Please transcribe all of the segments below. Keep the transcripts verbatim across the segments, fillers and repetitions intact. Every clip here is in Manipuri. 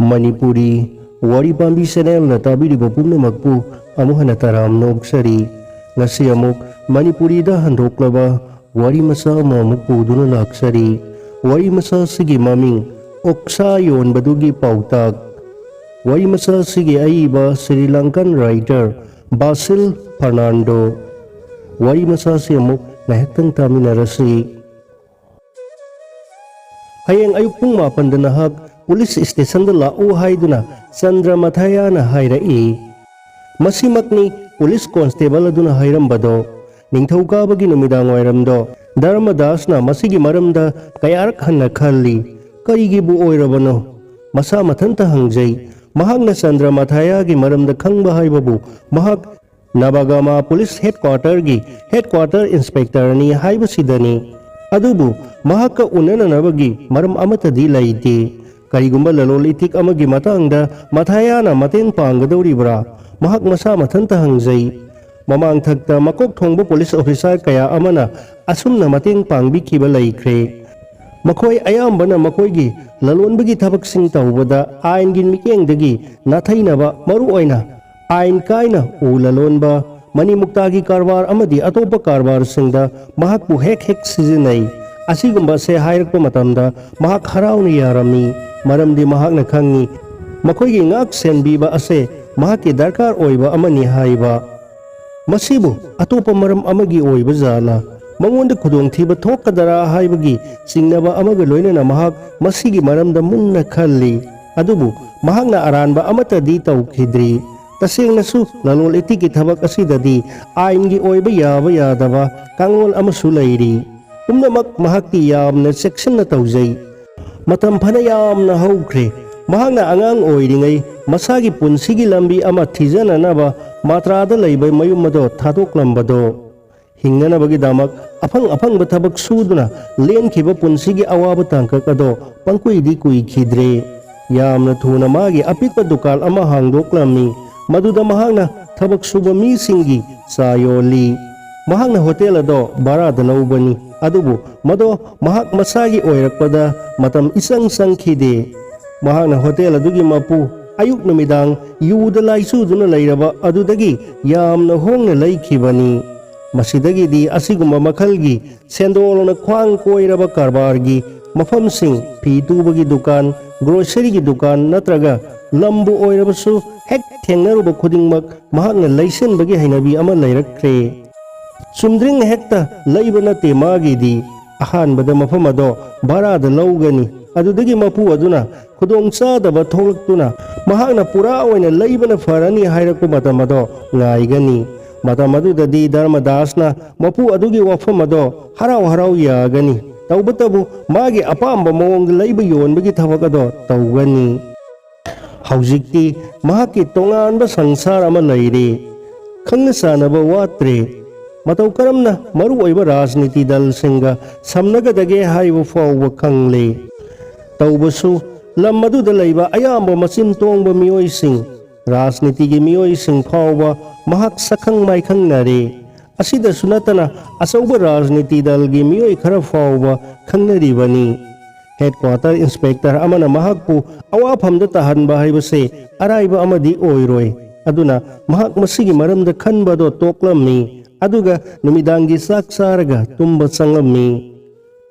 ꯃꯅꯤꯄꯨꯔꯤ ꯋꯥꯔꯤ ꯄꯥꯝꯕꯤ ꯆꯦꯅꯦꯜꯅ ꯇꯥꯕꯤꯔꯤꯕ ꯄꯨꯝꯅꯃꯛꯄꯨ ꯑꯃꯨꯛ ꯍꯟꯅ ꯇꯔꯥꯝꯅ ꯑꯣꯛꯆꯔꯤ꯫ ꯉꯁꯤ ꯑꯃꯨꯛ ꯃꯅꯤꯄꯨꯔꯤꯗ ꯍꯟꯗꯣꯛꯂꯕ ꯋꯥꯔꯤ ꯃꯆꯥ ꯑꯃ ꯑꯃꯨꯛ ꯄꯨꯗꯨꯅ ꯂꯥꯛꯆꯔꯤ꯫ ꯋꯥꯔꯤ ꯃꯆꯥ ꯑꯁꯤꯒꯤ ꯃꯃꯤꯡ ꯑꯣꯛꯁꯥ ꯌꯣꯟꯕꯗꯨꯒꯤ ꯄꯥꯎꯇꯥꯛ꯫ ꯋꯥꯔꯤ ꯃꯆꯥ ꯑꯁꯤꯒꯤ ꯑꯏꯕ ꯁ꯭ꯔꯤ ꯂꯪꯀꯟ ꯔꯥꯏꯇꯔ ꯕꯥꯁꯤꯜ ꯐꯔꯅꯥꯟꯗꯣ꯫ ꯋꯥꯔꯤ ꯃꯆꯥ ꯑꯁꯤ ꯑꯃꯨꯛ ꯉꯥꯏꯍꯥꯛꯇꯪ ꯇꯥꯃꯤꯟꯅꯔꯁꯤ꯫ ꯍꯌꯦꯡ ꯑꯌꯨꯛ ꯄꯨꯡ ꯃꯥꯄꯟꯗ ꯅꯍꯥꯛ ꯄꯨꯂꯤꯁ ꯁ꯭ꯇꯦꯁꯟꯗ ꯂꯥꯛꯎ ꯍꯥꯏꯗꯨꯅ ꯆꯟꯗ꯭ꯔ ꯃꯊꯥꯌꯥꯅ ꯍꯥꯏꯔꯛꯏ꯫ ꯃꯁꯤꯃꯛꯅꯤ ꯄꯨꯂꯤꯁ ꯀꯣꯟꯁꯇꯦꯕꯜ ꯑꯗꯨꯅ ꯍꯥꯏꯔꯝꯕꯗꯣ꯫ ꯅꯤꯡꯊꯧꯀꯥꯕꯒꯤ ꯅꯨꯃꯤꯗꯥꯡ ꯋꯥꯏꯔꯝꯗꯣ ꯙꯔꯃꯗꯥꯁꯅ ꯃꯁꯤꯒꯤ ꯃꯔꯝꯗ ꯀꯌꯥꯔꯛ ꯍꯟꯅ ꯈꯜꯂꯤ꯫ ꯀꯔꯤꯒꯤꯕꯨ ꯑꯣꯏꯔꯕꯅꯣ? ꯃꯁꯥ ꯃꯊꯟꯇ ꯍꯪꯖꯩ꯫ ꯃꯍꯥꯛꯅ ꯆꯟꯗ꯭ꯔ ꯃꯊꯥꯌꯥꯒꯤ ꯃꯔꯝꯗ ꯈꯪꯕ ꯍꯥꯏꯕꯕꯨ ꯃꯍꯥꯛ ꯅꯕꯒꯥꯃꯥ ꯄꯨꯂꯤꯁ ꯍꯦꯗꯀ꯭ꯋꯥꯇꯔꯒꯤ ꯍꯦꯗꯀ꯭ꯋꯥꯇꯔ ꯏꯟꯁꯄꯦꯛꯇꯔꯅꯤ ꯍꯥꯏꯕꯁꯤꯗꯅꯤ꯫ ꯑꯗꯨꯕꯨ ꯃꯍꯥꯛꯀ ꯎꯅꯅꯅꯕꯒꯤ ꯃꯔꯝ ꯑꯃꯠꯇꯗꯤ ꯂꯩꯇꯦ꯫ ꯀꯔꯤꯒꯨꯝꯕ ꯂꯂꯣꯟ ꯏꯇꯤꯛ ꯑꯃꯒꯤ ꯃꯇꯥꯡꯗ ꯃꯊꯥꯌꯥꯅ ꯃꯇꯦꯡ ꯄꯥꯡꯒꯗꯧꯔꯤꯕ꯭ꯔꯥ? ꯃꯍꯥꯛ ꯃꯁꯥ ꯃꯊꯟꯇ ꯍꯪꯖꯩ꯫ ꯃꯃꯥꯡꯊꯛꯇ ꯃꯀꯣꯛ ꯊꯣꯡꯕ ꯄꯨꯂꯤꯁ ꯑꯣꯐꯤꯁꯥꯔ ꯀꯌꯥ ꯑꯃꯅ ꯑꯁꯨꯝꯅ ꯃꯇꯦꯡ ꯄꯥꯡꯕꯤꯈꯤꯕ ꯂꯩꯈ꯭ꯔꯦ꯫ ꯃꯈꯣꯏ ꯑꯌꯥꯝꯕꯅ ꯃꯈꯣꯏꯒꯤ ꯂꯂꯣꯟꯕꯒꯤ ꯊꯕꯛꯁꯤꯡ ꯇꯧꯕꯗ ꯑꯥꯏꯟꯒꯤ ꯃꯤꯠꯌꯦꯡꯗꯒꯤ ꯅꯥꯊꯩꯅꯕ, ꯃꯔꯨꯑꯣꯏꯅ ꯑꯥꯏꯟ ꯀꯥꯏꯅ ꯎ ꯂꯂꯣꯟꯕ, ꯃꯅꯤ ꯃꯨꯛꯇꯥꯒꯤ ꯀꯔꯕꯥꯔ ꯑꯃꯗꯤ ꯑꯇꯣꯞꯄ ꯀꯔꯕꯥꯔꯁꯤꯡꯗ ꯃꯍꯥꯛꯄꯨ ꯍꯦꯛ ꯍꯦꯛ ꯁꯤꯖꯤꯟꯅꯩ꯫ ꯑꯁꯤꯒꯨꯝꯕ ꯑꯁꯦ ꯍꯥꯏꯔꯛꯄ ꯃꯇꯝꯗ ꯃꯍꯥꯛ ꯍꯔꯥꯎꯅ ꯌꯥꯔꯝꯃꯤ, ꯃꯔꯝꯗꯤ ꯃꯍꯥꯛꯅ ꯈꯪꯏ ꯃꯈꯣꯏꯒꯤ ꯉꯥꯛ ꯁꯦꯟꯕꯤꯕ ꯑꯁꯦ ꯃꯍꯥꯛꯀꯤ ꯗꯔꯀꯥꯔ ꯑꯣꯏꯕ ꯑꯃꯅꯤ ꯍꯥꯏꯕ꯫ ꯃꯁꯤꯕꯨ ꯑꯇꯣꯞꯄ ꯃꯔꯝ ꯑꯃꯒꯤ ꯑꯣꯏꯕ ꯖꯥꯠꯂꯥ? ꯃꯉꯣꯟꯗ ꯈꯨꯗꯣꯡꯊꯤꯕ ꯊꯣꯛꯀꯗꯔꯥ ꯍꯥꯏꯕꯒꯤ ꯆꯤꯡꯅꯕ ꯑꯃꯒ ꯂꯣꯏꯅꯅ ꯃꯍꯥꯛ ꯃꯁꯤꯒꯤ ꯃꯔꯝꯗ ꯃꯨꯟꯅ ꯈꯜꯂꯤ꯫ ꯑꯗꯨꯕꯨ ꯃꯍꯥꯛꯅ ꯑꯔꯥꯟꯕ ꯑꯃꯠꯇꯗꯤ ꯇꯧꯈꯤꯗ꯭ꯔꯤ꯫ ꯇꯁꯦꯡꯅꯁꯨ ꯂꯂꯣꯟ ꯏꯇꯤꯛꯀꯤ ꯊꯕꯛ ꯑꯁꯤꯗꯗꯤ ꯑꯥꯏꯟꯒꯤ ꯑꯣꯏꯕ ꯌꯥꯕ ꯌꯥꯗꯕ ꯀꯥꯡꯂꯣꯟ ꯑꯃꯁꯨ ꯂꯩꯔꯤ꯫ ꯄꯨꯝꯅꯃꯛ ꯃꯍꯥꯛꯇꯤ ꯌꯥꯝꯅ ꯆꯦꯛꯁꯤꯟꯅ ꯇꯧꯖꯩ꯫ ꯃꯇꯝ ꯐꯅ ꯌꯥꯝꯅ ꯍꯧꯈ꯭ꯔꯦ꯫ ꯃꯍꯥꯛꯅ ꯑꯉꯥꯡ ꯑꯣꯏꯔꯤꯉꯩ ꯃꯁꯥꯒꯤ ꯄꯨꯟꯁꯤꯒꯤ ꯂꯝꯕꯤ ꯑꯃ ꯊꯤꯖꯅꯅꯕ ꯃꯥꯇ꯭ꯔꯥꯗ ꯂꯩꯕ ꯃꯌꯨꯝ ꯑꯗꯣ ꯊꯥꯗꯣꯛꯂꯝꯕꯗꯣ꯫ ꯍꯤꯡꯅꯅꯕꯒꯤꯗꯃꯛ ꯑꯐꯪ ꯑꯐꯪꯕ ꯊꯕꯛ ꯁꯨꯗꯨꯅ ꯂꯦꯟꯈꯤꯕ ꯄꯨꯟꯁꯤꯒꯤ ꯑꯋꯥꯕ ꯇꯥꯡꯀꯛ ꯑꯗꯣ ꯄꯪꯀꯨꯏꯗꯤ ꯀꯨꯏꯈꯤꯗ꯭ꯔꯦ꯫ ꯌꯥꯝꯅ ꯊꯨꯅ ꯃꯥꯒꯤ ꯑꯄꯤꯛꯄ ꯗꯨꯀꯥꯟ ꯑꯃ ꯍꯥꯡꯗꯣꯛꯂꯝꯃꯤ꯫ ꯃꯗꯨꯗ ꯃꯍꯥꯛꯅ ꯊꯕꯛ ꯁꯨꯕ ꯃꯤꯁꯤꯡꯒꯤ ꯆꯥ ꯌꯣꯜꯂꯤ꯫ ꯃꯍꯥꯛꯅ ꯍꯣꯇꯦꯜ ꯑꯗꯣ ꯚꯔꯥꯗ ꯂꯧꯕꯅꯤ, ꯑꯗꯨꯕꯨ ꯃꯗꯣ ꯃꯍꯥꯛ ꯃꯁꯥꯒꯤ ꯑꯣꯏꯔꯛꯄꯗ ꯃꯇꯝ ꯏꯆꯪ ꯆꯪꯈꯤꯗꯦ꯫ ꯃꯍꯥꯛꯅ ꯍꯣꯇꯦꯜ ꯑꯗꯨꯒꯤ ꯃꯄꯨ ꯑꯌꯨꯛ ꯅꯨꯃꯤꯗꯥꯡ ꯌꯨꯗ ꯂꯥꯏꯆꯨꯗꯨꯅ ꯂꯩꯔꯕ ꯑꯗꯨꯗꯒꯤ ꯌꯥꯝꯅ ꯍꯣꯡꯅ ꯂꯩꯈꯤꯕꯅꯤ꯫ ꯃꯁꯤꯗꯒꯤꯗꯤ ꯑꯁꯤꯒꯨꯝꯕ ꯃꯈꯜꯒꯤ ꯁꯦꯟꯗꯣꯜꯅ ꯈ꯭ꯋꯥꯡ ꯀꯣꯏꯔꯕ ꯀꯔꯕꯥꯔꯒꯤ ꯃꯐꯝꯁꯤꯡ, ꯐꯤ ꯇꯨꯕꯒꯤ ꯗꯨꯀꯥꯟ, ꯒ꯭ꯔꯣꯁꯔꯤꯒꯤ ꯗꯨꯀꯥꯟ ꯅꯠꯇ꯭ꯔꯒ ꯂꯝꯕꯨ ꯑꯣꯏꯔꯕꯁꯨ ꯍꯦꯛ ꯊꯦꯡꯅꯔꯨꯕ ꯈꯨꯗꯤꯡꯃꯛ ꯃꯍꯥꯛꯅ ꯂꯩꯁꯤꯟꯕꯒꯤ ꯍꯩꯅꯕꯤ ꯑꯃ ꯂꯩꯔꯛꯈ꯭ꯔꯦ꯫ ꯆꯨꯝꯗ꯭ꯔꯤꯡ ꯍꯦꯛꯇ ꯂꯩꯕ ꯅꯠꯇꯦ ꯃꯥꯒꯤꯗꯤ꯫ ꯑꯍꯥꯟꯕꯗ ꯃꯐꯝ ꯑꯗꯣ ꯚꯔꯥꯗ ꯂꯧꯒꯅꯤ꯫ ꯑꯗꯨꯗꯒꯤ ꯃꯄꯨ ꯑꯗꯨꯅ ꯈꯨꯗꯣꯡꯆꯥꯗꯕ ꯊꯣꯛꯂꯛꯇꯨꯅ ꯃꯍꯥꯛꯅ ꯄꯨꯔꯥ ꯑꯣꯏꯅ ꯂꯩꯕꯅ ꯐꯔꯅꯤ ꯍꯥꯏꯔꯛꯄ ꯃꯇꯝ ꯑꯗꯣ ꯉꯥꯏꯒꯅꯤ꯫ ꯃꯇꯝ ꯑꯗꯨꯗꯗꯤ ꯙꯔꯃꯗꯥꯁꯅ ꯃꯄꯨ ꯑꯗꯨꯒꯤ ꯋꯥꯐꯝ ꯑꯗꯣ ꯍꯔꯥꯎ ꯍꯔꯥꯎ ꯌꯥꯒꯅꯤ꯫ ꯇꯧꯕꯇꯕꯨ ꯃꯥꯒꯤ ꯑꯄꯥꯝꯕ ꯃꯑꯣꯡꯗ ꯂꯩꯕ ꯌꯣꯟꯕꯒꯤ ꯊꯕꯛ ꯑꯗꯣ ꯇꯧꯒꯅꯤ꯫ ꯍꯧꯖꯤꯛꯇꯤ ꯃꯍꯥꯛꯀꯤ ꯇꯣꯉꯥꯟꯕ ꯁꯪꯁꯥꯔ ꯑꯃ ꯂꯩꯔꯦ꯫ ꯈꯪꯅ ꯆꯥꯟꯅꯕ ꯋꯥꯠꯇ꯭ꯔꯦ꯫ ꯃꯇꯧ ꯀꯔꯝꯅ ꯃꯔꯨꯑꯣꯏꯕ ꯔꯥꯖꯅꯤꯇꯤ ꯗꯜꯁꯤꯡꯒ ꯁꯝꯅꯒꯗꯒꯦ ꯍꯥꯏꯕ ꯐꯥꯎꯕ ꯈꯪꯂꯦ꯫ ꯇꯧꯕꯁꯨ ꯂꯝ ꯑꯗꯨꯗ ꯂꯩꯕ ꯑꯌꯥꯝꯕ ꯃꯆꯤꯟ ꯇꯣꯡꯕ ꯃꯤꯑꯣꯏꯁꯤꯡ, ꯔꯥꯖꯅꯤꯇꯤꯒꯤ ꯃꯤꯑꯣꯏꯁꯤꯡ ꯐꯥꯎꯕ ꯃꯍꯥꯛ ꯁꯛꯈꯪ ꯃꯥꯏꯈꯪꯅꯔꯦ꯫ ꯑꯁꯤꯗꯁꯨ ꯅꯠꯇꯅ ꯑꯆꯧꯕ ꯔꯥꯖꯅꯤꯇꯤ ꯗꯜꯒꯤ ꯃꯤꯑꯣꯏ ꯈꯔ ꯐꯥꯎꯕ ꯈꯪꯅꯔꯤꯕꯅꯤ꯫ ꯍꯦꯗꯀ꯭ꯋꯥꯇꯔ ꯏꯟꯁꯄꯦꯛꯇꯔ ꯑꯃꯅ ꯃꯍꯥꯛꯄꯨ ꯑꯋꯥꯐꯝꯗ ꯇꯥꯍꯟꯕ ꯍꯥꯏꯕꯁꯦ ꯑꯔꯥꯏꯕ ꯑꯃꯗꯤ ꯑꯣꯏꯔꯣꯏ꯫ ꯑꯗꯨꯅ ꯃꯍꯥꯛ ꯃꯁꯤꯒꯤ ꯃꯔꯝꯗ ꯈꯟꯕꯗꯣ ꯇꯣꯛꯂꯝꯃꯤ꯫ ꯑꯗꯨꯒ ꯅꯨꯃꯤꯗꯥꯡꯒꯤ ꯆꯥꯛ ꯆꯥꯔꯒ ꯇꯨꯝꯕ ꯆꯪꯂꯝꯃꯤ꯫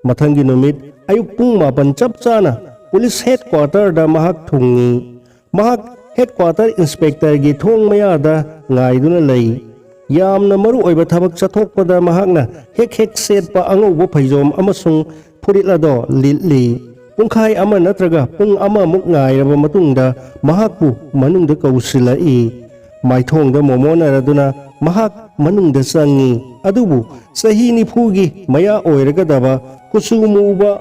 ꯃꯊꯪꯒꯤ ꯅꯨꯃꯤꯠ ꯑꯌꯨꯛ ꯄꯨꯡ ꯃꯥꯄꯟ ꯆꯞ ꯆꯥꯅ ꯄꯨꯂꯤꯁ ꯍꯦꯗꯀ꯭ꯋꯥꯇꯔꯗ ꯃꯍꯥꯛ ꯊꯨꯡꯉꯤ꯫ ꯃꯍꯥꯛ ꯍꯦꯗꯀ꯭ꯋꯥꯇꯔ ꯏꯟꯁꯄꯦꯛꯇꯔꯒꯤ ꯊꯣꯡ ꯃꯌꯥꯗ ꯉꯥꯏꯗꯨꯅ ꯂꯩ꯫ ꯌꯥꯝꯅ ꯃꯔꯨ ꯑꯣꯏꯕ ꯊꯕꯛ ꯆꯠꯊꯣꯛꯄꯗ ꯃꯍꯥꯛꯅ ꯍꯦꯛ ꯍꯦꯛ ꯁꯦꯠꯄ ꯑꯉꯧꯕ ꯐꯩꯖꯣꯝ ꯑꯃꯁꯨꯡ ꯐꯨꯔꯤꯠ ꯑꯗꯣ ꯂꯤꯠꯂꯤ꯫ ꯄꯨꯡꯈꯥꯏ ꯑꯃ ꯅꯠꯇ꯭ꯔꯒ ꯄꯨꯡ ꯑꯃꯃꯨꯛ ꯉꯥꯏꯔꯕ ꯃꯇꯨꯡꯗ ꯃꯍꯥꯛꯄꯨ ꯃꯅꯨꯡꯗ ꯀꯧꯁꯤꯜꯂꯛꯏ꯫ ꯃꯥꯏꯊꯣꯡꯗ ꯃꯣꯃꯣꯟꯅꯔꯗꯨꯅ ꯃꯍꯥꯛ ꯃꯅꯨꯡꯗ ꯆꯪꯉꯤ꯫ ꯑꯗꯨꯕꯨ ꯆꯍꯤ ꯅꯤꯐꯨꯒꯤ ꯃꯌꯥ ꯑꯣꯏꯔꯒꯗꯕ, ꯀꯨꯆꯨ ꯃꯨꯕ,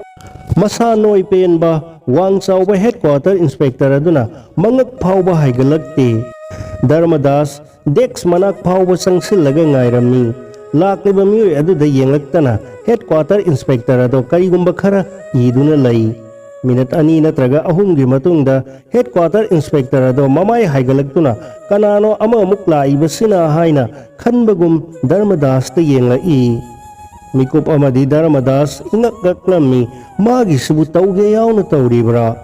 ꯃꯁꯥ ꯅꯣꯏ ꯄꯦꯟꯕ, ꯋꯥꯡ ꯆꯥꯎꯕ ꯍꯦꯗꯀ꯭ꯋꯥꯇꯔ ꯏꯟꯁꯄꯦꯛꯇꯔ ꯑꯗꯨꯅ ꯃꯉꯛ ꯐꯥꯎꯕ ꯍꯥꯏꯒꯠꯂꯛꯇꯦ꯫ ꯙꯔꯃꯗꯥꯁ ꯗꯦꯛꯁ ꯃꯅꯥꯛ ꯐꯥꯎꯕ ꯆꯪꯁꯤꯜꯂꯒ ꯉꯥꯏꯔꯝꯃꯤ꯫ ꯂꯥꯛꯂꯤꯕ ꯃꯤꯑꯣꯏ ꯑꯗꯨꯗ ꯌꯦꯡꯂꯛꯇꯅ ꯍꯦꯗꯀ꯭ꯋꯥꯇꯔ ꯏꯟꯁꯄꯦꯛꯇꯔ ꯑꯗꯣ ꯀꯔꯤꯒꯨꯝꯕ ꯈꯔ ꯏꯗꯨꯅ ꯂꯩ꯫ ꯃꯤꯅꯠ ꯑꯅꯤ ꯅꯠꯇ꯭ꯔꯒ ꯑꯍꯨꯝꯒꯤ ꯃꯇꯨꯡꯗ ꯍꯦꯗꯀ꯭ꯋꯥꯇꯔ ꯏꯟꯁꯄꯦꯛꯇꯔ ꯑꯗꯣ ꯃꯃꯥꯏ ꯍꯥꯏꯒꯠꯂꯛꯇꯨꯅ ꯀꯅꯥꯅꯣ ꯑꯃꯃꯨꯛ ꯂꯥꯛꯏꯕꯁꯤꯅ ꯍꯥꯏꯅ ꯈꯟꯕꯒꯨꯝ ꯙꯔꯃꯗꯥꯁꯇ ꯌꯦꯡꯂꯛꯏ꯫ ꯃꯤꯀꯨꯞ ꯑꯃꯗꯤ ꯙꯔꯃꯗꯥꯁ ꯏꯉꯛ ꯉꯛꯂꯝꯃꯤ꯫ ꯃꯥꯒꯤꯁꯤꯕꯨ ꯇꯧꯒꯦ ꯌꯥꯎꯅ ꯇꯧꯔꯤꯕ꯭ꯔꯥ?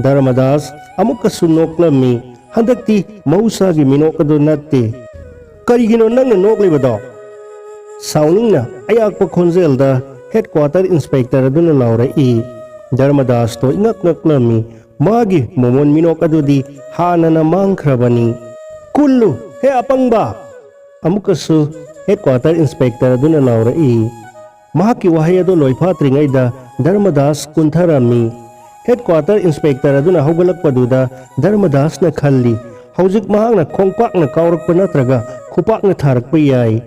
ꯙꯔꯃꯗꯥꯁ ꯑꯃꯨꯛꯀꯁꯨ ꯅꯣꯛꯂꯝꯃꯤ꯫ ꯍꯟꯗꯛꯇꯤ ꯃꯍꯧꯁꯥꯒꯤ ꯃꯤꯅꯣꯛ ꯑꯗꯨ ꯅꯠꯇꯦ꯫ "ꯀꯔꯤꯒꯤꯅꯣ ꯅꯪꯅ ꯅꯣꯛꯂꯤꯕꯗꯣ?" ꯁꯥꯎꯅꯤꯡꯅ ꯑꯌꯥꯛꯄ ꯈꯣꯟꯖꯦꯜꯗ ꯍꯦꯗꯀ꯭ꯋꯥꯇꯔ ꯏꯟꯁꯄꯦꯛꯇꯔ ꯑꯗꯨꯅ ꯂꯥꯎꯔꯛꯏ꯫ ꯙꯔꯃꯗꯥꯁꯇꯣ ꯏꯉꯛ ꯉꯛꯂꯝꯃꯤ꯫ ꯃꯥꯒꯤ ꯃꯣꯃꯣꯟ ꯃꯤꯅꯣꯛ ꯑꯗꯨꯗꯤ ꯍꯥꯟꯅꯅ ꯃꯥꯡꯈ꯭ꯔꯕꯅꯤ꯫ "ꯀꯨꯜꯂꯨ, ꯍꯦ ꯑꯄꯪꯕ!" ꯑꯃꯨꯛꯀꯁꯨ ꯍꯦꯗꯀ꯭ꯋꯥꯇꯔ ꯏꯟꯁꯄꯦꯛꯇꯔ ꯑꯗꯨꯅ ꯂꯥꯎꯔꯛꯏ꯫ ꯃꯍꯥꯛꯀꯤ ꯋꯥꯍꯩ ꯑꯗꯨ ꯂꯣꯏꯐꯥꯠꯇ꯭ꯔꯤꯉꯩꯗ ꯙꯔꯃꯗꯥꯁ ꯀꯨꯟꯊꯔꯝꯃꯤ꯫ ꯍꯦꯗꯀ꯭ꯋꯥꯇꯔ ꯏꯟꯁꯄꯦꯛꯇꯔ ꯑꯗꯨꯅ ꯍꯧꯒꯠꯂꯛꯄꯗꯨꯗ ꯙꯔꯃꯗꯥꯁꯅ ꯈꯜꯂꯤ, ꯍꯧꯖꯤꯛ ꯃꯍꯥꯛꯅ ꯈꯣꯡꯄꯥꯛꯅ ꯀꯥꯎꯔꯛꯄ ꯅꯠꯇ꯭ꯔꯒ ꯈꯨꯄꯥꯛꯅ ꯊꯥꯔꯛꯄ ꯌꯥꯏ꯫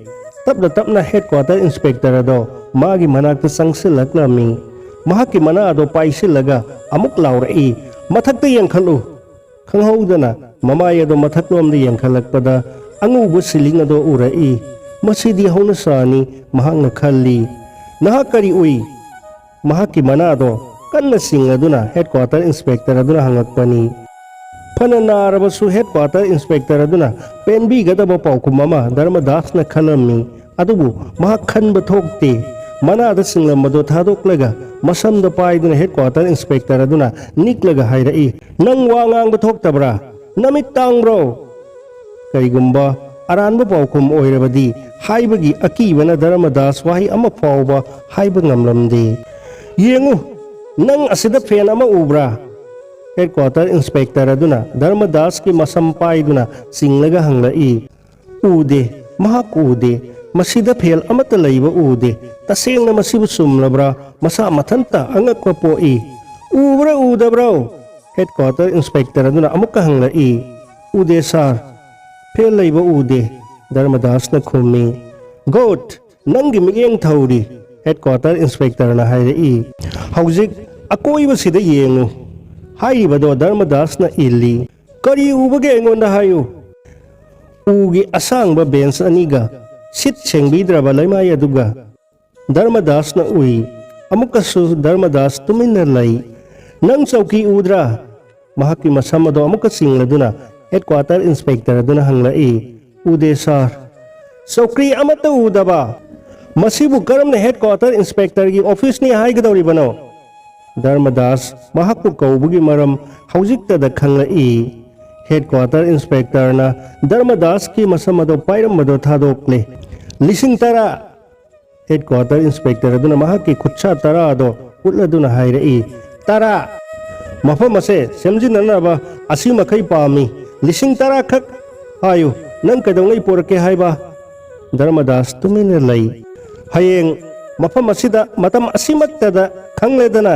ꯇꯞꯅ ꯇꯞꯅ ꯍꯦꯗꯀ꯭ꯋꯥꯇꯔ ꯏꯟꯁꯄꯦꯛꯇꯔ ꯑꯗꯣ ꯃꯥꯒꯤ ꯃꯅꯥꯛꯇ ꯆꯪꯁꯤꯜꯂꯛꯂꯝꯃꯤ꯫ ꯃꯍꯥꯛꯀꯤ ꯃꯅꯥ ꯑꯗꯣ ꯄꯥꯏꯁꯤꯜꯂꯒ ꯑꯃꯨꯛ ꯂꯥꯎꯔꯛꯏ, "ꯃꯊꯛꯇ ꯌꯦꯡꯈꯠꯂꯨ!" ꯈꯪꯍꯧꯗꯅ ꯃꯃꯥꯏ ꯑꯗꯣ ꯃꯊꯛꯂꯣꯝꯗ ꯌꯦꯡꯈꯠꯂꯛꯄꯗ ꯑꯉꯧꯕ ꯁꯤꯂꯤꯡ ꯑꯗꯣ ꯎꯔꯛꯏ꯫ "ꯃꯁꯤꯗꯤ ꯍꯧꯅꯁꯥꯅꯤ," ꯃꯍꯥꯛꯅ ꯈꯜꯂꯤ꯫ "ꯅꯍꯥꯛ ꯀꯔꯤ ꯎꯏ?" ꯃꯍꯥꯛꯀꯤ ꯃꯅꯥꯗꯣ ꯀꯟꯅ ꯆꯤꯡꯂꯗꯨꯅ ꯍꯦꯗꯀ꯭ꯋꯥꯇꯔ ꯏꯟꯁꯄꯦꯛꯇꯔ ꯑꯗꯨꯅ ꯍꯪꯂꯛꯄꯅꯤ꯫ ꯐꯅ ꯅꯥꯔꯕꯁꯨ ꯍꯦꯗꯀ꯭ꯋꯥꯇꯔ ꯏꯟꯁꯄꯦꯛꯇꯔ ꯑꯗꯨꯅ ꯄꯦꯟꯕꯤꯒꯗꯕ ꯄꯥꯎꯈꯨꯝ ꯑꯃ ꯙꯔꯃꯗꯥꯁꯅ ꯈꯜꯂꯝꯃꯤ꯫ ꯑꯗꯨꯕꯨ ꯃꯍꯥꯛ ꯈꯟꯕ ꯊꯣꯛꯇꯦ꯫ ꯃꯅꯥꯗ ꯆꯤꯡꯂꯝꯕꯗꯨ ꯊꯥꯗꯣꯛꯂꯒ ꯃꯁꯝꯗ ꯄꯥꯏꯗꯨꯅ ꯍꯦꯗꯀ꯭ꯋꯥꯇꯔ ꯏꯟꯁꯄꯦꯛꯇꯔ ꯑꯗꯨꯅ ꯅꯤꯛꯂꯒ ꯍꯥꯏꯔꯛꯏ, "ꯅꯪ ꯋꯥ ꯉꯥꯡꯕ ꯊꯣꯛꯇꯕ꯭ꯔꯥ? ꯅꯃꯤꯠ ꯇꯥꯡꯕ꯭ꯔꯣ?" ꯀꯔꯤꯒꯨꯝꯕ ꯑꯔꯥꯟꯕ ꯄꯥꯎꯈꯨꯝ ꯑꯣꯏꯔꯕꯗꯤ ꯍꯥꯏꯕꯒꯤ ꯑꯀꯤꯕꯅ ꯙꯔꯃꯗꯥꯁ ꯋꯥꯍꯩ ꯑꯃ ꯐꯥꯎꯕ ꯍꯥꯏꯕ ꯉꯝꯂꯝꯗꯦ꯫ "ꯌꯦꯡꯉꯨ, ꯅꯪ ꯑꯁꯤꯗ ꯐꯦꯟ ꯑꯃ ꯎꯕ꯭ꯔꯥ?" ꯍꯦꯗꯀ꯭ꯋꯥꯇꯔ ꯏꯟꯁꯄꯦꯛꯇꯔ ꯑꯗꯨꯅ ꯙꯔꯃꯗꯥꯁꯀꯤ ꯃꯁꯝ ꯄꯥꯏꯗꯨꯅ ꯆꯤꯡꯂꯒ ꯍꯪꯂꯛꯏ꯫ "ꯎꯗꯦ, ꯃꯍꯥꯛ ꯎꯗꯦ꯫ ꯃꯁꯤꯗ ꯐꯦꯟ ꯑꯃꯠꯇ ꯂꯩꯕ ꯎꯗꯦ꯫ ꯇꯁꯦꯡꯅ ꯃꯁꯤꯕꯨ ꯆꯨꯝꯂꯕ꯭ꯔꯥ? ꯃꯁꯥ ꯃꯊꯟꯇ ꯑꯉꯛꯄ ꯄꯣꯛꯏ꯫ ꯎꯕ꯭ꯔꯥ ꯎꯗꯕ꯭ꯔꯣ?" ꯍꯦꯗꯀ꯭ꯋꯥꯇꯔ ꯏꯟꯁꯄꯦꯛꯇꯔ ꯑꯗꯨꯅ ꯑꯃꯨꯛꯀ ꯍꯪꯂꯛꯏ꯫ "ꯎꯗꯦ ꯁꯥꯔ, ꯐꯦꯟ ꯂꯩꯕ ꯎꯗꯦ," ꯙꯔꯃꯗꯥꯁꯅ ꯈꯨꯝꯃꯤ꯫ "ꯒꯨꯗ, ꯅꯪꯒꯤ ꯃꯤꯠꯌꯦꯡ ꯊꯧꯔꯤ," ꯍꯦꯗꯀ꯭ꯋꯥꯇꯔ ꯏꯟꯁꯄꯦꯛꯇꯔꯅ ꯍꯥꯏꯔꯛꯏ꯫ "ꯍꯧꯖꯤꯛ ꯑꯀꯣꯏꯕꯁꯤꯗ ꯌꯦꯡꯉꯨ꯫ ꯍꯥꯏꯔꯤꯕꯗꯣ ꯙꯔꯃꯗꯥꯁꯅ ꯏꯜꯂꯤ꯫ ꯀꯔꯤ ꯎꯕꯒꯦ ꯑꯩꯉꯣꯟꯗ ꯍꯥꯏꯌꯨ?" ꯎꯒꯤ ꯑꯁꯥꯡꯕ ꯕꯦꯟꯆ ꯑꯅꯤꯒ ꯁꯤꯠ ꯁꯦꯡꯕꯤꯗ꯭ꯔꯕ ꯂꯩꯃꯥꯏ ꯑꯗꯨꯒ꯫ ꯙꯔꯃꯗꯥꯁꯅ ꯎꯏ꯫ ꯑꯃꯨꯛꯀꯁꯨ ꯙꯔꯃꯗꯥꯁ ꯇꯨꯃꯤꯟꯅ ꯂꯩ꯫ "ꯅꯪ ꯆꯧꯀꯤ ꯎꯗ꯭ꯔꯥ?" ꯃꯍꯥꯛꯀꯤ ꯃꯁꯝ ꯑꯗꯨ ꯑꯃꯨꯛꯀ ꯆꯤꯡꯂꯗꯨꯅ ꯍꯦꯗꯀ꯭ꯋꯥꯇꯔ ꯏꯟꯁꯄꯦꯛꯇꯔ ꯑꯗꯨꯅ ꯍꯪꯂꯛꯏ꯫ "ꯎꯗꯦ ꯁꯥꯔ꯫ ꯆꯧꯀ꯭ꯔꯤ ꯑꯃꯠꯇ ꯎꯗꯕ? ꯃꯁꯤꯕꯨ ꯀꯔꯝꯅ ꯍꯦꯗꯀ꯭ꯋꯥꯇꯔ ꯏꯟꯁꯄꯦꯛꯇꯔꯒꯤ ꯑꯣꯐꯤꯁꯅꯤ ꯍꯥꯏꯒꯗꯧꯔꯤꯕꯅꯣ?" ꯙꯔꯃꯗꯥꯁ ꯃꯍꯥꯛꯄꯨ ꯀꯧꯕꯒꯤ ꯃꯔꯝ ꯍꯧꯖꯤꯛꯇꯗ ꯈꯪꯂꯛꯏ꯫ ꯍꯦꯗꯀ꯭ꯋꯥꯇꯔ ꯏꯟꯁꯄꯦꯛꯇꯔꯅ ꯙꯔꯃꯗꯥꯁꯀꯤ ꯃꯁꯝ ꯑꯗꯨ ꯄꯥꯏꯔꯝꯕꯗꯨ ꯊꯥꯗꯣꯛꯂꯦ꯫ "ꯂꯤꯁꯤꯡ ꯇꯔꯥ!" ꯍꯦꯗꯀ꯭ꯋꯥꯇꯔ ꯏꯟꯁꯄꯦꯛꯇꯔ ꯑꯗꯨꯅ ꯃꯍꯥꯛꯀꯤ ꯈꯨꯠꯁꯥ ꯇꯔꯥ ꯑꯗꯨ ꯎꯠꯂꯗꯨꯅ ꯍꯥꯏꯔꯛꯏ꯫ "ꯇꯔꯥ! ꯃꯐꯝ ꯑꯁꯦ ꯁꯦꯝꯖꯤꯟꯅꯅꯕ ꯑꯁꯤꯃꯈꯩ ꯄꯥꯝꯃꯤ꯫ ꯂꯤꯁꯤꯡ ꯇꯔꯥ ꯈꯛ ꯍꯥꯏꯌꯨ꯫ ꯅꯪ ꯀꯩꯗꯧꯉꯩ ꯄꯨꯔꯛꯀꯦ ꯍꯥꯏꯕ?" ꯙꯔꯃꯗꯥꯁ ꯇꯨꯃꯤꯟꯅ ꯂꯩ꯫ "ꯍꯌꯦꯡ ꯃꯐꯝ ꯑꯁꯤꯗ ꯃꯇꯝ ꯑꯁꯤꯃꯛꯇꯗ ꯈꯪꯂꯦꯗꯅ?"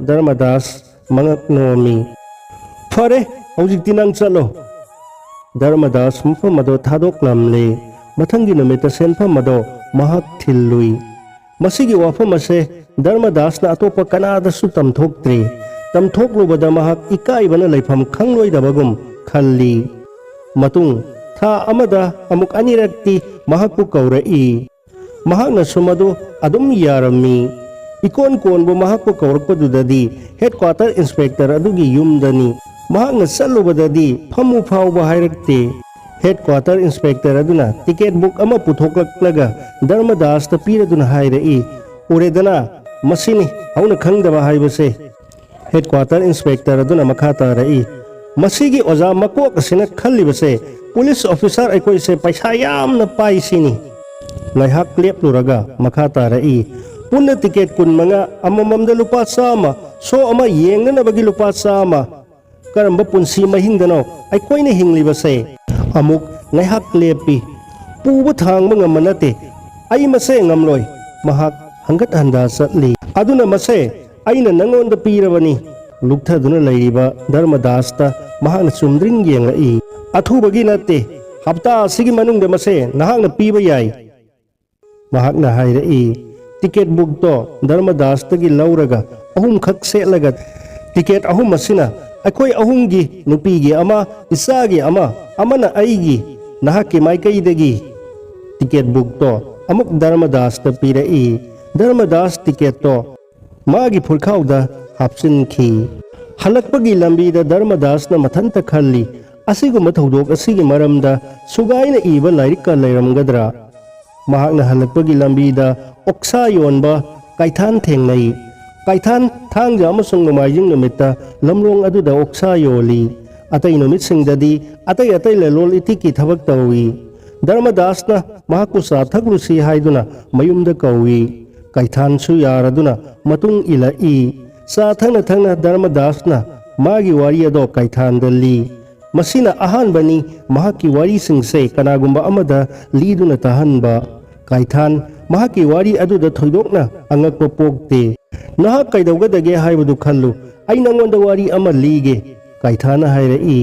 ꯙꯔꯃꯗꯥꯁ ꯃꯉꯛ ꯅꯣꯝꯃꯤ꯫ "ꯐꯔꯦ, ꯍꯧꯖꯤꯛꯇꯤ ꯅꯪ ꯆꯠꯂꯣ꯫" ꯙꯔꯃꯗꯥꯁ ꯃꯐꯝ ꯑꯗꯣ ꯊꯥꯗꯣꯛꯂꯝꯂꯦ꯫ ꯃꯊꯪꯒꯤ ꯅꯨꯃꯤꯠꯇ ꯁꯦꯟꯐꯝ ꯑꯗꯣ ꯃꯍꯥꯛ ꯊꯤꯜꯂꯨꯏ꯫ ꯃꯁꯤꯒꯤ ꯋꯥꯐꯝ ꯑꯁꯦ ꯙꯔꯃꯗꯥꯁꯅ ꯑꯇꯣꯞꯄ ꯀꯅꯥꯗꯁꯨ ꯇꯝꯊꯣꯛꯇ꯭ꯔꯤ꯫ ꯇꯝꯊꯣꯛꯂꯨꯕꯗ ꯃꯍꯥꯛ ꯏꯀꯥꯏꯕꯅ ꯂꯩꯐꯝ ꯈꯪꯂꯣꯏꯗꯕꯒꯨꯝ ꯈꯜꯂꯤ꯫ ꯃꯇꯨꯡ ꯊꯥ ꯑꯃꯗ ꯑꯃꯨꯛ ꯑꯅꯤꯔꯛꯇꯤ ꯃꯍꯥꯛꯄꯨ ꯀꯧꯔꯛꯏ꯫ ꯃꯍꯥꯛꯅꯁꯨ ꯃꯗꯨ ꯑꯗꯨꯝ ꯌꯥꯔꯝꯃꯤ꯫ ꯏꯀꯣꯟ ꯀꯣꯟꯕ ꯃꯍꯥꯛꯄꯨ ꯀꯧꯔꯛꯄꯗꯨꯗꯗꯤ ꯍꯦꯗꯀ꯭ꯋꯥꯇꯔ ꯏꯟꯁꯄꯦꯛꯇꯔ ꯑꯗꯨꯒꯤ ꯌꯨꯝꯗꯅꯤ꯫ ꯃꯍꯥꯛꯅ ꯆꯠꯂꯨꯕꯗꯗꯤ ꯐꯝꯃꯨ ꯐꯥꯎꯕ ꯍꯥꯏꯔꯛꯇꯦ꯫ ꯍꯦꯗꯀ꯭ꯋꯥꯇꯔ ꯏꯟꯁꯄꯦꯛꯇꯔ ꯑꯗꯨꯅ ꯇꯤꯀꯦꯠ ꯕꯨꯛ ꯑꯃ ꯄꯨꯊꯣꯛꯂꯛꯂꯒ ꯙꯔꯃꯗꯥꯁꯇ ꯄꯤꯔꯗꯨꯅ ꯍꯥꯏꯔꯛꯏ, "ꯎꯔꯦꯗꯅ, ꯃꯁꯤꯅꯤ ꯍꯧꯅ ꯈꯪꯗꯕ ꯍꯥꯏꯕꯁꯦ꯫" ꯍꯦꯗꯀ꯭ꯋꯥꯇꯔ ꯏꯟꯁꯄꯦꯛꯇꯔ ꯑꯗꯨꯅ ꯃꯈꯥ ꯇꯥꯔꯛꯏ, "ꯃꯁꯤꯒꯤ ꯑꯣꯖꯥ ꯃꯀꯣꯛ ꯑꯁꯤꯅ ꯈꯜꯂꯤꯕꯁꯦ ꯄꯨꯂꯤꯁ ꯑꯣꯐꯤꯁꯥꯔ ꯑꯩꯈꯣꯏꯁꯦ ꯄꯩꯁꯥ ꯌꯥꯝꯅ ꯄꯥꯏ ꯁꯤꯅꯤ꯫" ꯉꯥꯏꯍꯥꯛ ꯂꯦꯞꯂꯨꯔꯒ ꯃꯈꯥ ꯇꯥꯔꯛꯏ, "ꯄꯨꯟꯅ ꯇꯤꯀꯦꯠ ꯀꯨꯟꯃꯉꯥ, ꯑꯃꯃꯝꯗ ꯂꯨꯄꯥ ꯆꯥꯝꯃ, ꯁꯣ ꯑꯃ ꯌꯦꯡꯅꯅꯕꯒꯤ ꯂꯨꯄꯥ ꯆꯥꯝꯃ, ꯀꯔꯝꯕ ꯄꯨꯟꯁꯤ ꯃꯍꯤꯡꯗꯅꯣ ꯑꯩꯈꯣꯏꯅ ꯍꯤꯡꯂꯤꯕꯁꯦ?" ꯑꯃꯨꯛ ꯉꯥꯏꯍꯥꯛ ꯂꯦꯞꯄꯤ꯫ "ꯄꯨꯕ ꯊꯥꯡꯕ ꯉꯝꯕ ꯅꯠꯇꯦ꯫ ꯑꯩ ꯃꯁꯦ ꯉꯝꯂꯣꯏ꯫" ꯃꯍꯥꯛ ꯍꯪꯒꯠ ꯍꯟꯗꯥ ꯆꯠꯂꯤ꯫ "ꯑꯗꯨꯅ ꯃꯁꯦ ꯑꯩꯅ ꯅꯪꯉꯣꯟꯗ ꯄꯤꯔꯕꯅꯤ꯫" ꯂꯨꯞꯊꯗꯨꯅ ꯂꯩꯔꯤꯕ ꯙꯔꯃꯗꯥꯁꯇ ꯃꯍꯥꯛꯅ ꯆꯨꯝꯗ꯭ꯔꯤꯡ ꯌꯦꯡꯂꯛꯏ꯫ "ꯑꯊꯨꯕꯒꯤ ꯅꯠꯇꯦ, ꯍꯞꯇꯥ ꯑꯁꯤꯒꯤ ꯃꯅꯨꯡꯗ ꯃꯁꯦ ꯅꯍꯥꯛꯅ ꯄꯤꯕ ꯌꯥꯏ꯫" ꯃꯍꯥꯛꯅ ꯍꯥꯏꯔꯛꯏ꯫ ꯇꯤꯀꯦꯠ ꯕꯨꯛꯇꯣ ꯙꯔꯃꯗꯥꯁꯇꯒꯤ ꯂꯧꯔꯒ ꯑꯍꯨꯝꯈꯛ ꯁꯦꯠꯂꯒ, "ꯇꯤꯀꯦꯠ ꯑꯍꯨꯝ ꯑꯁꯤꯅ ꯑꯩꯈꯣꯏ ꯑꯍꯨꯝꯒꯤ, ꯅꯨꯄꯤꯒꯤ ꯑꯃ, ꯏꯆꯥꯒꯤ ꯑꯃ, ꯑꯃꯅ ꯑꯩꯒꯤ, ꯅꯍꯥꯛꯀꯤ ꯃꯥꯏꯀꯩꯗꯒꯤ꯫" ꯇꯤꯀꯦꯠ ꯕꯨꯛꯇꯣ ꯑꯃꯨꯛ ꯙꯔꯃꯗꯥꯁꯇ ꯄꯤꯔꯛꯏ꯫ ꯙꯔꯃꯗꯥꯁ ꯇꯤꯀꯦꯠꯇꯣ ꯃꯥꯒꯤ ꯐꯨꯔꯈꯥꯎꯗ ꯍꯥꯞꯆꯤꯟꯈꯤ꯫ ꯍꯜꯂꯛꯄꯒꯤ ꯂꯝꯕꯤꯗ ꯙꯔꯃꯗꯥꯁꯅ ꯃꯊꯟꯇ ꯈꯜꯂꯤ, "ꯑꯁꯤꯒꯨꯝꯕ ꯊꯧꯗꯣꯛ ꯑꯁꯤꯒꯤ ꯃꯔꯝꯗ ꯁꯨꯒꯥꯏꯅ ꯏꯕ ꯂꯥꯏꯔꯤꯛꯀ ꯂꯩꯔꯝꯒꯗ꯭ꯔꯥ?" ꯃꯍꯥꯛꯅ ꯍꯜꯂꯛꯄꯒꯤ ꯂꯝꯕꯤꯗ ꯑꯣꯛꯁꯥ ꯌꯣꯟꯕ ꯀꯩꯊꯥꯟ ꯊꯦꯡꯅꯩ꯫ ꯀꯥꯏꯊꯥꯟ ꯊꯥꯡꯖ ꯑꯃꯁꯨꯡ ꯅꯣꯡꯃꯥꯏꯖꯤꯡ ꯅꯨꯃꯤꯠꯇ ꯂꯝꯂꯣꯡ ꯑꯗꯨꯗ ꯑꯣꯛꯁꯥ ꯌꯣꯜꯂꯤ꯫ ꯑꯇꯩ ꯅꯨꯃꯤꯠꯁꯤꯡꯗꯗꯤ ꯑꯇꯩ ꯑꯇꯩ ꯂꯂꯣꯜ ꯏꯇꯤꯛꯀꯤ ꯊꯕꯛ ꯇꯧꯏ꯫ ꯙꯔꯃꯗꯥꯁꯅ ꯃꯍꯥꯛꯄꯨ ꯆꯥ ꯊꯛꯂꯨꯁꯤ ꯍꯥꯏꯗꯨꯅ ꯃꯌꯨꯝꯗ ꯀꯧꯏ꯫ ꯀꯥꯏꯊꯥꯟꯁꯨ ꯌꯥꯔꯗꯨꯅ ꯃꯇꯨꯡ ꯏꯜꯂꯛꯏ꯫ ꯆꯥ ꯊꯛꯅ ꯊꯛꯅ ꯙꯔꯃꯗꯥꯁꯅ ꯃꯥꯒꯤ ꯋꯥꯔꯤ ꯑꯗꯣ ꯀꯥꯏꯊꯥꯟꯗ ꯂꯤ꯫ ꯃꯁꯤꯅ ꯑꯍꯥꯟꯕꯅꯤ ꯃꯍꯥꯛꯀꯤ ꯋꯥꯔꯤꯁꯤꯡꯁꯦ ꯀꯅꯥꯒꯨꯝꯕ ꯑꯃꯗ ꯂꯤꯗꯨꯅ ꯇꯥꯍꯟꯕ꯫ ꯀꯥꯏꯊꯥꯟ ꯃꯍꯥꯛꯀꯤ ꯋꯥꯔꯤ ꯑꯗꯨꯗ ꯊꯣꯏꯗꯣꯛꯅ ꯑꯉꯛꯄ ꯄꯣꯛꯇꯦ꯫ "ꯅꯍꯥꯛ ꯀꯩꯗꯧꯒꯗꯒꯦ ꯍꯥꯏꯕꯗꯨ ꯈꯜꯂꯨ, ꯑꯩ ꯅꯉꯣꯟꯗ ꯋꯥꯔꯤ ꯑꯃ ꯂꯤꯒꯦ", ꯀꯥꯏꯊꯥꯟꯅ ꯍꯥꯏꯔꯛꯏ꯫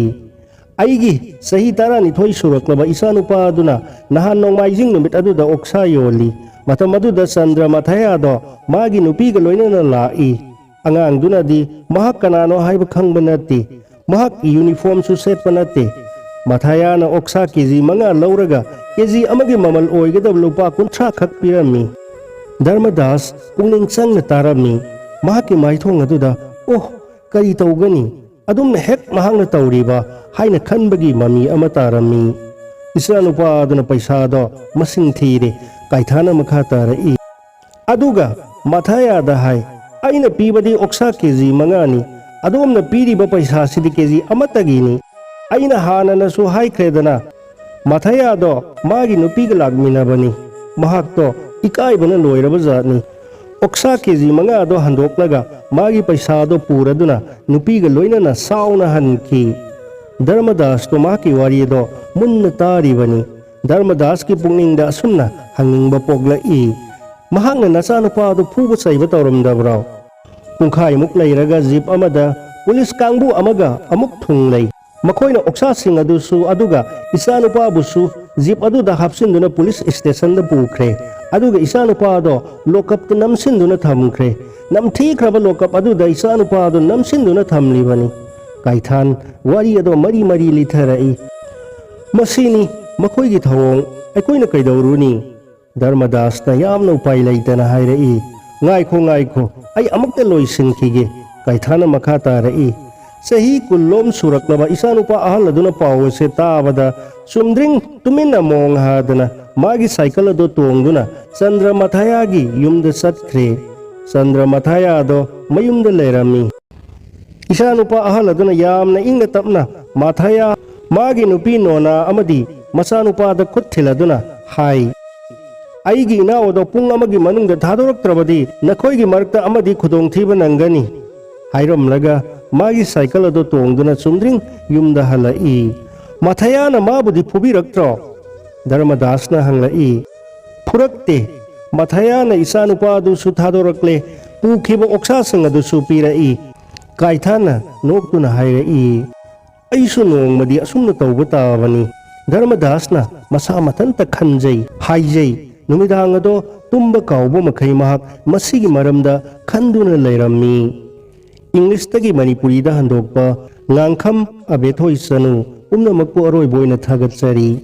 "ꯑꯩꯒꯤ ꯆꯍꯤ ꯇꯔꯥꯅꯤꯊꯣꯏ ꯁꯨꯔꯛꯂꯕ ꯏꯆꯥꯅꯨꯄꯥ ꯑꯗꯨꯅ ꯅꯍꯥꯟ ꯅꯣꯡꯃꯥꯏꯖꯤꯡ ꯅꯨꯃꯤꯠ ꯑꯗꯨꯗ ꯑꯣꯛꯁꯥ ꯌꯣꯜꯂꯤ꯫ ꯃꯇꯝ ꯑꯗꯨꯗ ꯆꯟꯗ꯭ꯔ ꯃꯊꯌꯥꯗꯣ ꯃꯥꯒꯤ ꯅꯨꯄꯤꯒ ꯂꯣꯏꯅꯅ ꯂꯥꯛꯏ꯫ ꯑꯉꯥꯡꯗꯨꯅꯗꯤ ꯃꯍꯥꯛ ꯀꯅꯥꯅꯣ ꯍꯥꯏꯕ ꯈꯪꯕ ꯅꯠꯇꯦ꯫ ꯃꯍꯥꯛ ꯌꯨꯅꯤꯐꯣꯔꯝꯁꯨ ꯁꯦꯠꯄ ꯅꯠꯇꯦ꯫ ꯃꯊꯥꯌꯥꯅ ꯑꯣꯛꯁꯥ ꯀꯦꯖꯤ ꯃꯉꯥ ꯂꯧꯔꯒ ꯀꯦꯖꯤ ꯑꯃꯒꯤ ꯃꯃꯜ ꯑꯣꯏꯒꯗꯕ ꯂꯨꯄꯥ ꯀꯨꯟꯊ꯭ꯔꯥ ꯈꯛ ꯄꯤꯔꯝꯃꯤ꯫" ꯙꯔꯃꯗꯥꯁ ꯄꯨꯛꯅꯤꯡ ꯆꯪꯅ ꯇꯥꯔꯝꯃꯤ꯫ ꯃꯍꯥꯛꯀꯤ ꯃꯥꯏꯊꯣꯡ ꯑꯗꯨꯗ, "ꯑꯣꯍ, ꯀꯔꯤ ꯇꯧꯒꯅꯤ? ꯑꯗꯨꯝꯅ ꯍꯦꯛ ꯃꯍꯥꯛꯅ ꯇꯧꯔꯤꯕ" ꯍꯥꯏꯅ ꯈꯟꯕꯒꯤ ꯃꯃꯤ ꯑꯃ ꯇꯥꯔꯝꯃꯤ꯫ ꯏꯆꯥꯅꯨꯄꯥ ꯑꯗꯨꯅ ꯄꯩꯁꯥꯗꯣ ꯃꯁꯤꯡ ꯊꯤꯔꯦ꯫ ꯀꯥꯏꯊꯥꯅ ꯃꯈꯥ ꯇꯥꯔꯛꯏ꯫ ꯑꯗꯨꯒ ꯃꯊꯥꯌꯥꯗ ꯍꯥꯏ, "ꯑꯩꯅ ꯄꯤꯕꯗꯤ ꯑꯣꯛꯁꯥ ꯀꯦꯖꯤ ꯃꯉꯥꯅꯤ, ꯑꯗꯣꯝꯅ ꯄꯤꯔꯤꯕ ꯄꯩꯁꯥꯁꯤꯗꯤ ꯀꯦꯖꯤ ꯑꯃꯠꯇꯒꯤꯅꯤ꯫ ꯑꯩꯅ ꯍꯥꯟꯅꯅꯁꯨ ꯍꯥꯏꯈ꯭ꯔꯦꯗꯅ, ꯃꯊꯥꯌꯥꯗꯣ ꯃꯥꯒꯤ ꯅꯨꯄꯤꯒ ꯂꯥꯛꯃꯤꯟꯅꯕꯅꯤ꯫ ꯃꯍꯥꯛꯇꯣ ꯏꯀꯥꯏꯕꯅ ꯂꯣꯏꯔꯕ ꯖꯥꯠꯅꯤ꯫" ꯑꯣꯛꯁꯥ ꯀꯦꯖꯤ ꯃꯉꯥꯗꯣ ꯍꯟꯗꯣꯛꯂꯒ ꯃꯥꯒꯤ ꯄꯩꯁꯥꯗꯣ ꯄꯨꯔꯗꯨꯅ ꯅꯨꯄꯤꯒ ꯂꯣꯏꯅꯅ ꯁꯥꯎꯅ ꯍꯟꯈꯤ꯫ ꯙꯔꯃꯗꯥꯁꯇꯣ ꯃꯍꯥꯛꯀꯤ ꯋꯥꯔꯤ ꯑꯗꯣ ꯃꯨꯟꯅ ꯇꯥꯔꯤꯕꯅꯤ꯫ ꯙꯔꯃꯗꯥꯁꯀꯤ ꯄꯨꯛꯅꯤꯡꯗ ꯑꯁꯨꯝꯅ ꯍꯪꯅꯤꯡꯕ ꯄꯣꯛꯂꯛꯏ, "ꯃꯍꯥꯛꯅ ꯅꯆꯥꯅꯨꯄꯥ ꯑꯗꯨ ꯐꯨꯕ ꯆꯩꯕ ꯇꯧꯔꯝꯗꯕ꯭ꯔꯣ?" ꯄꯨꯡꯈꯥꯏꯃꯨꯛ ꯂꯩꯔꯒ ꯖꯤꯞ ꯑꯃꯗ ꯄꯨꯂꯤꯁ ꯀꯥꯡꯕꯨ ꯑꯃꯒ ꯑꯃꯨꯛ ꯊꯨꯡꯂꯩ꯫ ꯃꯈꯣꯏꯅ ꯑꯣꯛꯁꯥꯁꯤꯡ ꯑꯗꯨꯁꯨ ꯑꯗꯨꯒ ꯏꯆꯥꯅꯨꯄꯥꯕꯨꯁꯨ ꯖꯤꯞ ꯑꯗꯨꯗ ꯍꯥꯞꯆꯤꯟꯗꯨꯅ ꯄꯨꯂꯤꯁ ꯁ꯭ꯇꯦꯁꯟꯗ ꯄꯨꯈ꯭ꯔꯦ꯫ ꯑꯗꯨꯒ ꯏꯆꯥꯅꯨꯄꯥ ꯑꯗꯣ ꯂꯣꯀꯞꯇ ꯅꯝꯁꯤꯟꯗꯨꯅ ꯊꯝꯈ꯭ꯔꯦ꯫ ꯅꯝꯊꯤꯈ꯭ꯔꯕ ꯂꯣꯀꯞ ꯑꯗꯨꯗ ꯏꯆꯥꯅꯨꯄꯥ ꯑꯗꯨ ꯅꯝꯁꯤꯟꯗꯨꯅ ꯊꯝꯂꯤꯕꯅꯤ꯫ ꯀꯥꯏꯊꯥꯟ ꯋꯥꯔꯤ ꯑꯗꯣ ꯃꯔꯤ ꯃꯔꯤ ꯂꯤꯊꯔꯛꯏ꯫ "ꯃꯁꯤꯅꯤ ꯃꯈꯣꯏꯒꯤ ꯊꯧꯑꯣꯡ, ꯑꯩꯈꯣꯏꯅ ꯀꯩꯗꯧꯔꯨꯅꯤ?" ꯙꯔꯃꯗꯥꯁꯅ ꯌꯥꯝꯅ ꯎꯄꯥꯏ ꯂꯩꯇꯅ ꯍꯥꯏꯔꯛꯏ, "ꯉꯥꯏꯈꯣ, ꯉꯥꯏꯈꯣ, ꯑꯩ ꯑꯃꯨꯛꯇ ꯂꯣꯏꯁꯤꯟꯈꯤꯒꯦ꯫" ꯀꯥꯏꯊꯥꯅ ꯃꯈꯥ ꯇꯥꯔꯛꯏ, "ꯆꯍꯤ ꯀꯨꯟꯂꯣꯝ ꯁꯨꯔꯛꯂꯕ ꯏꯆꯥꯅꯨꯄꯥ ꯑꯍꯜ ꯑꯗꯨꯅ ꯄꯥꯎ ꯑꯁꯦ ꯇꯥꯕꯗ ꯆꯨꯝꯗ꯭ꯔꯤꯡ ꯇꯨꯃꯤꯟꯅ ꯃꯣꯡ ꯍꯥꯗꯅ ꯃꯥꯒꯤ ꯁꯥꯏꯀꯜ ꯑꯗꯨ ꯇꯣꯡꯗꯨꯅ ꯆꯟꯗ꯭ꯔ ꯃꯊꯥꯌꯥꯒꯤ ꯌꯨꯝꯗ ꯆꯠꯈ꯭ꯔꯦ꯫ ꯆꯟꯗ꯭ꯔ ꯃꯊꯥꯌꯥꯗꯣ ꯃꯌꯨꯝꯗ ꯂꯩꯔꯝꯃꯤ꯫ ꯏꯆꯥꯅꯨꯄꯥ ꯑꯍꯜ ꯑꯗꯨꯅ ꯌꯥꯝꯅ ꯏꯪꯅ ꯇꯞꯅ ꯃꯊꯥꯌꯥ, ꯃꯥꯒꯤ ꯅꯨꯄꯤ ꯅꯣꯅꯥ ꯑꯃꯗꯤ ꯃꯆꯥꯅꯨꯄꯥꯗ ꯈꯨꯠ ꯊꯤꯜꯂꯗꯨꯅ ꯍꯥꯏ, "ꯑꯩꯒꯤ ꯏꯅꯥꯎ ꯑꯗꯣ ꯄꯨꯡ ꯑꯃꯒꯤ ꯃꯅꯨꯡꯗ ꯊꯥꯗꯣꯔꯛꯇ꯭ꯔꯕꯗꯤ ꯅꯈꯣꯏꯒꯤ ꯃꯔꯛꯇ ꯑꯃꯗꯤ ꯈꯨꯗꯣꯡꯊꯤꯕ ꯅꯪꯒꯅꯤ" ꯍꯥꯏꯔꯝꯂꯒ ꯃꯥꯒꯤ ꯁꯥꯏꯀꯜ ꯑꯗꯨ ꯇꯣꯡꯗꯨꯅ ꯆꯨꯝꯗ꯭ꯔꯤꯡ ꯌꯨꯝꯗ ꯍꯜꯂꯛꯏ꯫ ꯃꯊꯥꯌꯥꯅ ꯃꯥꯕꯨꯗꯤ ꯐꯨꯕꯤꯔꯛꯇ꯭ꯔꯣ? ꯙꯔꯃꯗꯥꯁꯅ ꯍꯪꯂꯛꯏ꯫ "ꯐꯨꯔꯛꯇꯦ꯫ ꯃꯊꯥꯌꯥꯅ ꯏꯆꯥꯅꯨꯄꯥ ꯑꯗꯨꯁꯨ ꯊꯥꯗꯣꯔꯛꯂꯦ, ꯄꯨꯈꯤꯕ ꯑꯣꯛꯁꯥꯁꯤꯡ ꯑꯗꯨꯁꯨ ꯄꯤꯔꯛꯏ", ꯀꯥꯏꯊꯥꯅ ꯅꯣꯛꯇꯨꯅ ꯍꯥꯏꯔꯛꯏ꯫ "ꯑꯩꯁꯨ ꯅꯣꯡꯃꯗꯤ ꯑꯁꯨꯝꯅ ꯇꯧꯕ ꯇꯥꯕꯅꯤ"꯫ ꯙꯔꯃꯗꯥꯁꯅ ꯃꯁꯥ ꯃꯊꯟꯇ ꯈꯟꯖꯩ, ꯍꯥꯏꯖꯩ꯫ ꯅꯨꯃꯤꯗꯥꯡ ꯑꯗꯣ ꯇꯨꯝꯕ ꯀꯥꯎꯕ ꯃꯈꯩ ꯃꯍꯥꯛ ꯃꯁꯤꯒꯤ ꯃꯔꯝꯗ ꯈꯟꯗꯨꯅ ꯂꯩꯔꯝꯃꯤ꯫ ꯏꯪꯂꯤꯁꯇꯒꯤ ꯃꯅꯤꯄꯨꯔꯤꯗ ꯍꯟꯗꯣꯛꯄ ꯉꯥꯡꯈꯝ ꯑꯕꯦꯊꯣꯏ ꯆꯅꯨ ꯄꯨꯝꯅꯃꯛꯄꯨ ꯑꯔꯣꯏꯕ ꯑꯣꯏꯅ ꯊꯥꯒꯠꯆꯔꯤ꯫